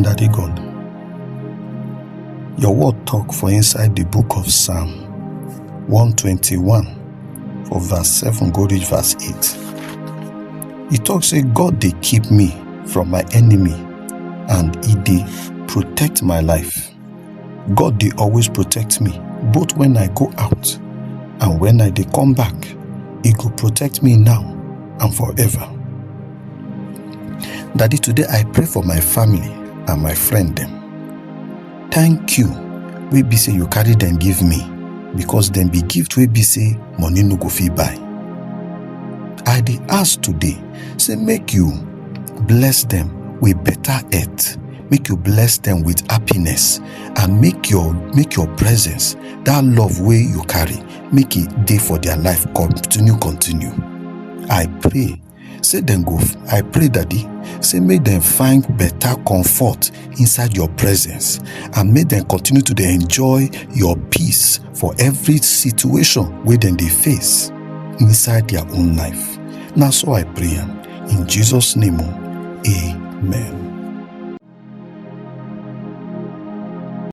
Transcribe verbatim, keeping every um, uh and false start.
Daddy God, your word talk for inside the book of Psalm one twenty-one, for verse seven go reach verse eight. E talk say, "God dey keep me from my enemy, and e dey protect my life." God dey always protect me, both when I go out and when I dey come back. E go protect me now and forever. Daddy, today I pray for my family and my friend dem. Thank you wey be say you carry dem give me, because dem be gift wey be say money no go fit buy. I dey ask today, say make you bless dem with better health, make you bless dem with happiness, and make your, make your presence, that love wey you carry, make e dey for their life, continue, continue. I pray say dem go, I pray, Daddy, say make dem find better comfort inside your presence, and make dem continue to dey enjoy your peace for every situation wey dem dey face inside their own life. Na so I pray am in Jesus' name o. Amen.